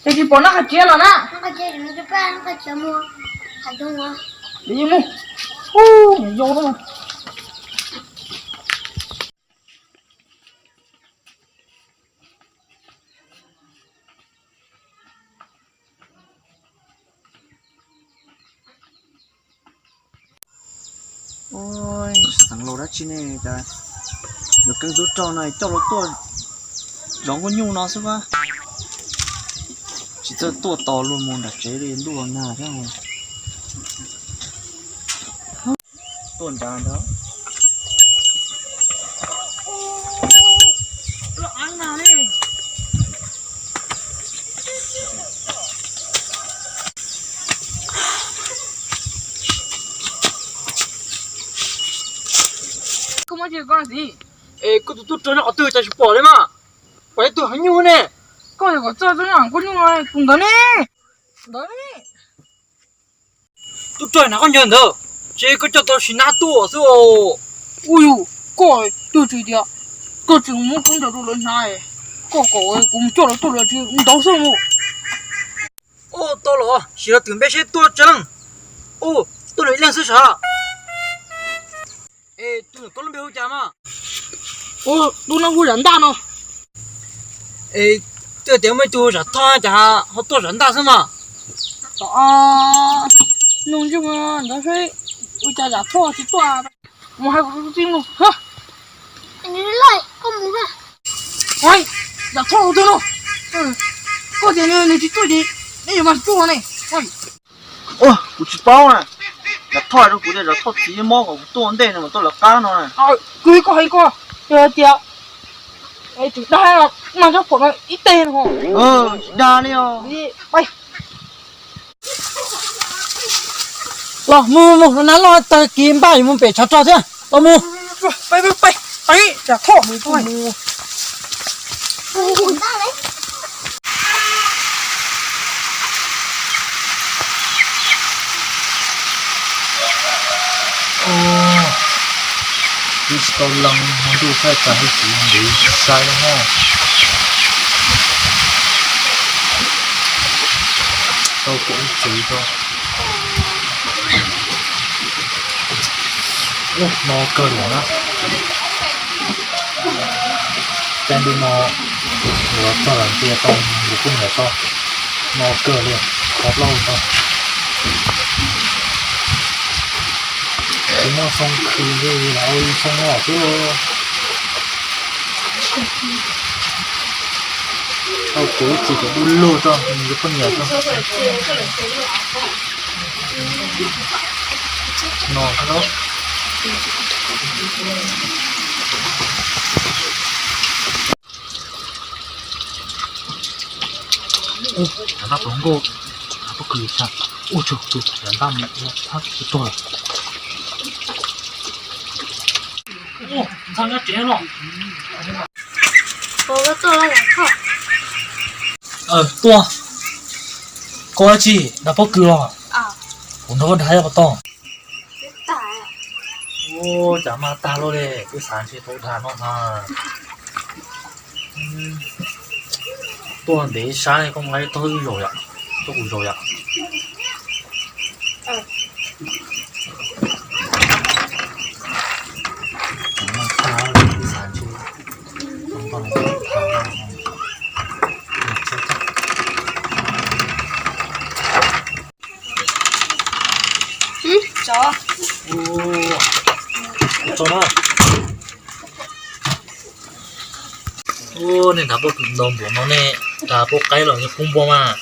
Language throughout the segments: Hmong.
Tsis pom noj qhov tsev los na. Mus, mus. Xeev Laus dab tsi ne, cas yuav keeb tub rog no coj los tuaj zov nkauj nyuj no xwb a. Tsis txawj tuaj tos luag mus nram tsev li, ntuj los nag thiab. Tuaj nrad nrad. Koj muab tsis koj xim. Es koj tus tub rog nyob qhov twg cas tsis pom li mas? Pom ib tug heev nyuj ne. Koj yog kom txog tub nyob nkauj nyuj tus ntawd ne. Ntawd ne. Tub rog na, koj nyob ntawd, ces koj coj tau sim nab tuaj xwb os. Ua yus, koj twb tsis tias koj tsis muab koob nrog rau lawv hnav, koj kom kuv mus coj lawv tuaj lawv tsis ntawd xwb mus. Ua tau los sim los twm npe seb tuaj tsawg leej. Ua, tuaj lawv ib leeg xwb sav. Es tus koj lub npe hu cas mas? Ua, tus no hu Zam Ntaj no. Es twb tias muaj ib tug Zam Thoj cas ho tuaj Zam Ntaj xwb mas. Nug ntsis ntawd seb ua cas Zam Thoj tsis tuaj. Mus hais kuv tij mus. Zam Thoj tus twg no? Koj tias nws tsis tuaj ces neb yuav mas tsuj ne. Ua, kuv tsis paub na. Zam Thoj rau kuv tias Zam Thoj txiv mob kom kuv tuaj ntej nws mas tuaj lawv qab no na. Kuv koj hais koj, yog tias tseem dag mas cov pom no ib teg no. Tsis dag li os. Los mus mus, nab loj tag kis npaj yuav mus pem tshav rog thiab, los mus. Twb tsis tau lees no ntuj thaij tas hauj txiv ntev sai na. Tau kuv ib txiv rau. Ub, no kawg lawm na. Caij ntuj no yuav txog lawm tias tau yuav kuj nyiam tau. No kawg li, qhov plaub tau. Kuv muaj xoo khwv li los ua li xoo os xwb. Tau kuv ib txiv cov dub lug tau, nws yuav poj niam tau. No, Ub, cov ntaj pluas nkauj, pob kws tshaj. Ub, tsug tus cov ntaj mus ua thab tus tuag lawm. Ntxhab nyob tsev no. Tuaj, koj dab tsi, dag pob kws los? Kuv nrog koj dag yog puas tau? Ub, cas maj tag luaj li, twb xav ntshe tau dag no na. Tuaj ntev sab koj nqa ib tog wb zaum yom, coj kuv zaum yom. Tso na. Ub, nej nrad pob kws ntau npaum no nej nrad pub qaib los yog pub npua mas?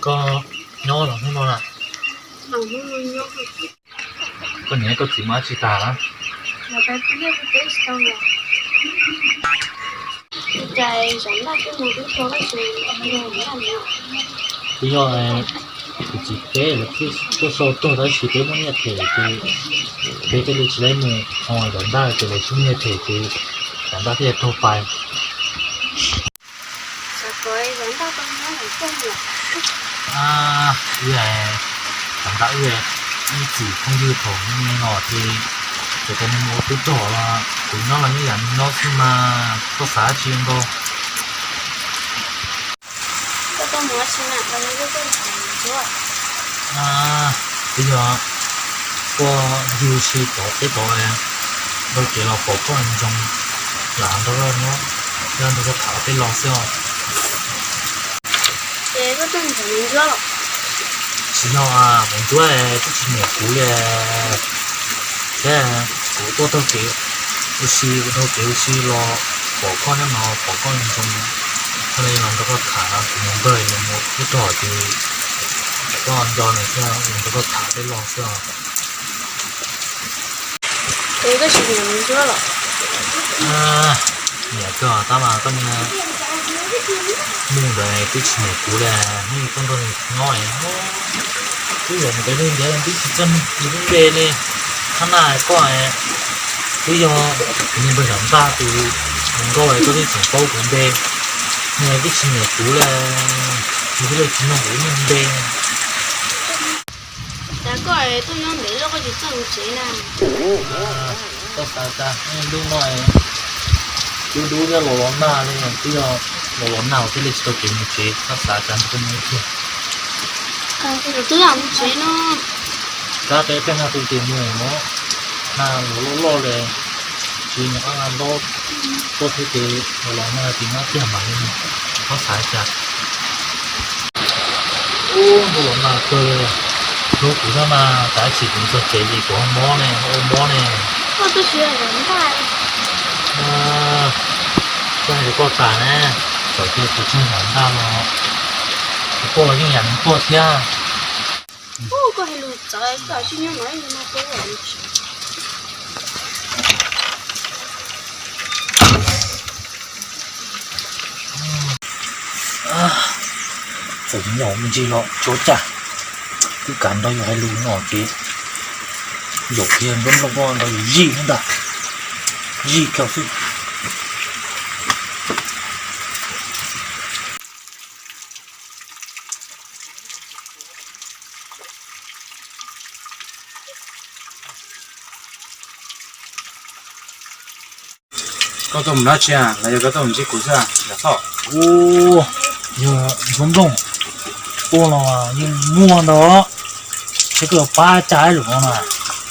Koj nyob los hnub no na? Koj niam koj txiv mas tsis tas na? Twb yog kuv txiv peb lawv tuaj sau tuag tab sis peb muaj nyiaj them ces peb thiaj li tsis tau mus, ho Zam Ntaj ces lawv tsis muaj nyiaj them ces Zam Ntaj thiaj raug pais. Wb, Zam Ntaj wb ib txwm phooj ywg thaum me los ces txawm tias nws mus ua tub rog los Nyob los nyob yam nyob xwb mas koj xav tsis ntau. Twb yog koj yug si tod peb tod, nrau kev los pom koj zoo, lam nrog koj nyob, nrog koj tham peb los xwb os. Tsis yog, Maiv Ntsuab twb tsis nyiam kuv li. Thiab kuv tuaj taug kev ua si, taug kev ua si los pom koj nyob no, pom koj zoo, koj li los nrog koj tham, kuv mus npawg mus ub rog ces koj nco nws thiab, nrog koj tham peb los xwb os. Nyiam kawg tab mas koj niag Mus ntawd twb tsis nyiam kuv li, nej tuaj nrog nws nyob, twb yog mus pem neeg ntiav twb tsis txog nws lub npe li. Thab na koj twb yog kuv niag npawg Zam Ntaj tus hluas nkauj, koj twb tseem paub kuv npe, nws twb tsis nyiam kuv li, nws thiaj li tsis nug kuv lub npe. Cas koj tuaj nyob ntev loj koj tsis txawj mus tsev na? Koj xav cas lub no dub dub thiab los los nag li, twb yog los los nag thiaj li tsis tau kev mus tsev, koj xav cas nrog koj mus ib pliag. Twb lam mus tsev no. Kab peb pliag nag tu tis mus no, nag los loj loj li, tsis nyob nag ntaub tuaj thiab ces los los nag ces nyob tiag mas li, koj xav cas. Ub, ntuj los nag kawg li. Hnub kuv xab mas kav tsis kuv txog tsev ces kuv ho mob ne, ua mob ne. Koj hais rau koj tas na, txawm tias kuv tsis Zam Ntaj los kuv tuaj los yeej yam nws tuaj thiab. Txawm nyom me ntsis los tsuav cas, twb kav nrog yus hais lus no ces yaum kiag nplooj nplooj nrog yus zij xwb ntag, zij kiag xwb. Koj tuaj mus dab tsi los yog koj tuaj mus ntsib kuv xwb? Yog Ntxhuab Nplooj tuaj los yeej muaj ntau, saib koj yuav pab cas ib zaug no na.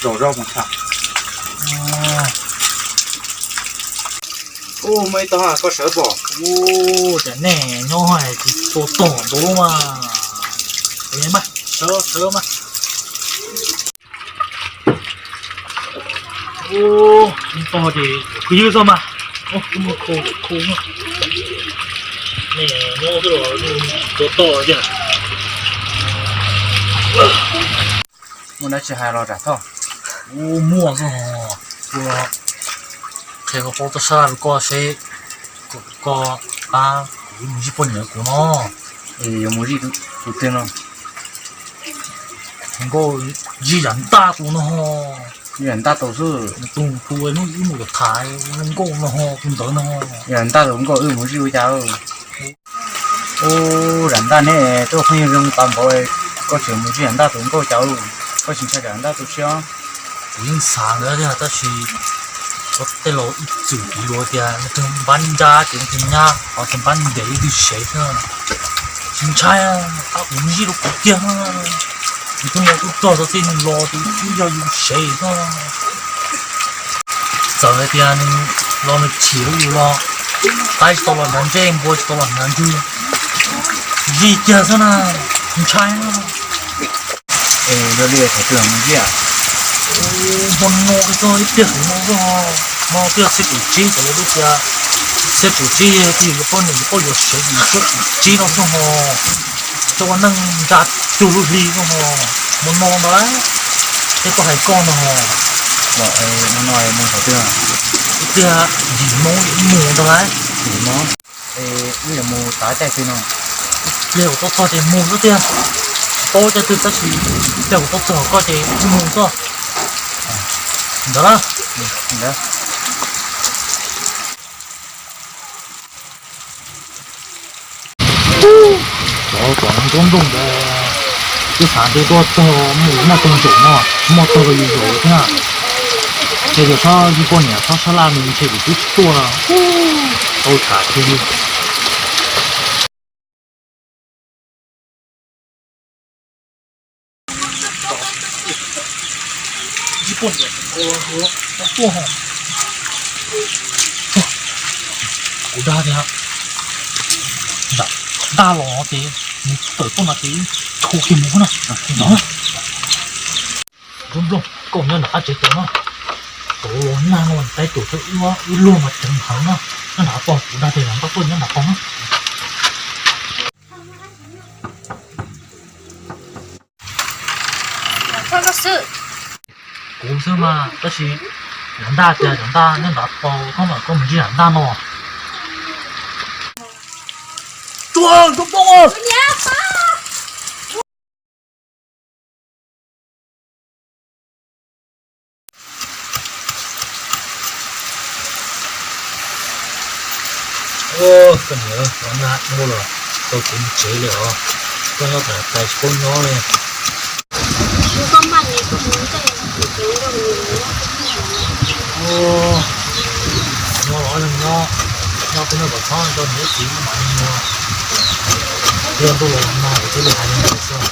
Zaum zog mus tham. Ub, muaj ib tog koj sawv pom. Ub, cas nej nyob hais tsis tau tog ntuav mas. Sawv sawv mas. Ub, tog ces kuv ywg txog mas. Ub, kuv mus khu khu. Nej nyob xwb los tsis tau tog tiag. Muaj dab tsi hais los Zam Thoj? Ub, muaj xwb hos, kuv qhia koj paub txoj sab laj rau koj seb koj pab kuv mus zij poj niam rau kuv no. Es yuav mus zij tus twg no? Nkauj, zij Zam Ntaj tus no. Zij Zam Ntaj tus xwb. Tus tus hnub ib mus tham nkauj no, tus ntawd no. Zam Ntaj tus nkauj wb mus zij ua cas? Ub, Zam Ntaj neb tuaj pheej zoo tas npaum, koj tseem mus zij Zam Ntaj tus nkauj cas? Koj tsis ntshai Zam Ntaj tus siab? Kuv yeej xav ntawd thiab tab sis tej laus ib txwm piv luag tias leej twg npab nrab ces leej twg nyab, ho tsis npab ntev leej twg sev xwb. Tsis ntshai, pab kuv zij rau kuv kiag. Nws twb muaj tub rog tau tej nws los ces twb yog yus sev xwb. Txawm hais tias nws los nws chim rau yus los, qaib tsis tau los nrhav ntsej, npua tsis tau los nrhav ntswg, zij kiag xwb na, tsis ntshai na. Es yog li thaum twg mus zij? Hmo no txog ib pliag hmo no, hmo pliag xiab kaum tsib, txawm lawv tias xiab kaum tsib twb yog yuav poj niam yuav poj yuav sev ces xiab kaum tsib no xwb hos. Coj ua neej nra cuag lub hli xwb hos. Hmo no ntag lauj, thiab koj hais koj no hos. Ib pliag yim moo mus ntag lauj. Wb yuav mus tav caij twg no? Ib pliag kuv tuaj txog ces mus xwb tiag. Tsis paub caij twg tab sis ib pliag kuv tuaj txog koj ces wb mus xwb. Ntawd na. Cov, cov nrob nroog ntawd, twb xav ntev tuaj txog mus noj tag zaum no, tsis muaj tag yus zaum thiab. Ces yog txhob yug poj niam txhob sab laj nws ntshe kuv twb tuaj tau tshav kiag li. Kuv dag tias nram ntaj los ces nws tawm tuaj no ces hu kiag mus na. Nplooj, koj nyob nram qab tsev tos no. Tau los nag no tais tus wb luag mas ceev heev no. Nyob nram qab tos, kuv dag tias npaj tuaj nyob nram qab tos no. Kuv xwb mas, tab sis yog ntaj tias yog ntaj nyob nram tos koj mas koj mus ntsib nram ntaj no. Tsuag, tsuag poob. Koj niam, ua nag dhau los tau kev mus tsev li os. Koj nyob tom tais tsis paub nyob li. Nyob los nyob, nyob peb noj kom txhob rau niam txiv mam li mus. Yog ntuj los nag kuv thiaj li hais li ntawd xwb.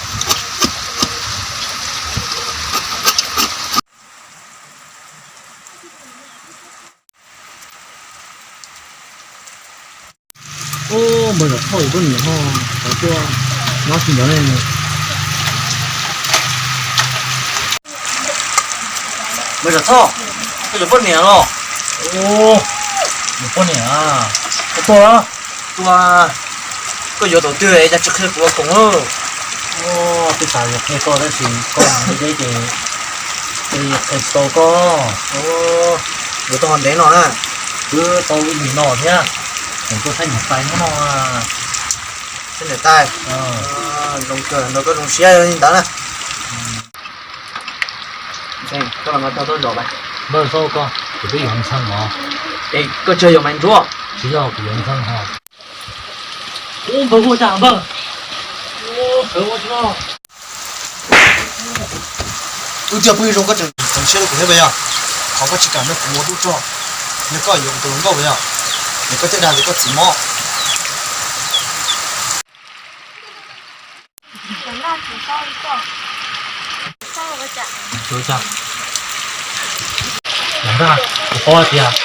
Npawg Zam Thoj, yus poj niam ho tau tuaj nyob tsis nrov ne. Npawg Zam Thoj, koj yuav poj niam los? Yuav poj niam, koj tuaj los? Tuaj. Koj yuav thaum twg es cas tsis qhia kuv ua koom? Twb xav yuav qhia koj tab sis koj mus deb deb ces qhia tsis tau koj. Yuav tau ho ntev no na. Twb tau ib hlis no thiab. Tseem tuaj saib niam tais hnub no. Saib niam tais. Zoo kawg, nrog koj zoo siab li ntawd na. Koj los no tau tuaj zos lawm. Npawg, koj, kuv twb yuav ntxhee os. Es koj tsis yog yuav Maiv Ntsuab? Tsis yog, kuv yuav ntxhee hos. Ub, npawg, ua cas npawg? Sawv ua tsis tau. Wb cog phooj ywg zoo koj tseem txeev siab rau kuv thiab puas yog? Qhov koj tsis kam nrog kuv ua lub rog, yog koj yuav kuv tus hluas nkauj puas yog? Yog koj thiaj dag tias koj txiv mob. Ua cas? Kuv paub hais tias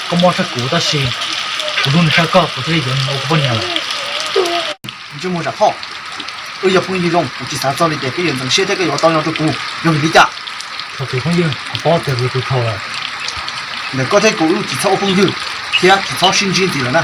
koj mob tshaj kuv tab sis kuv hlub nws tshaj koj, kuv thiaj li yuav nws ua kuv poj niam lawm. Ntsej muag Zam Thoj, wb yog phooj ywg zoo, kuv tsis xav txog li tias koj yuav ntxeev siab thiab koj yuav ua tau yog rau kuv, yog vim li cas? Thaum twg phooj ywg, kuv paub tias kuv yog tus thaum lawm. Ntawm koj thiab kuv wb tsis txhob ua phooj ywg thiab tsis txhob sib ntsib ntxiv lawm na.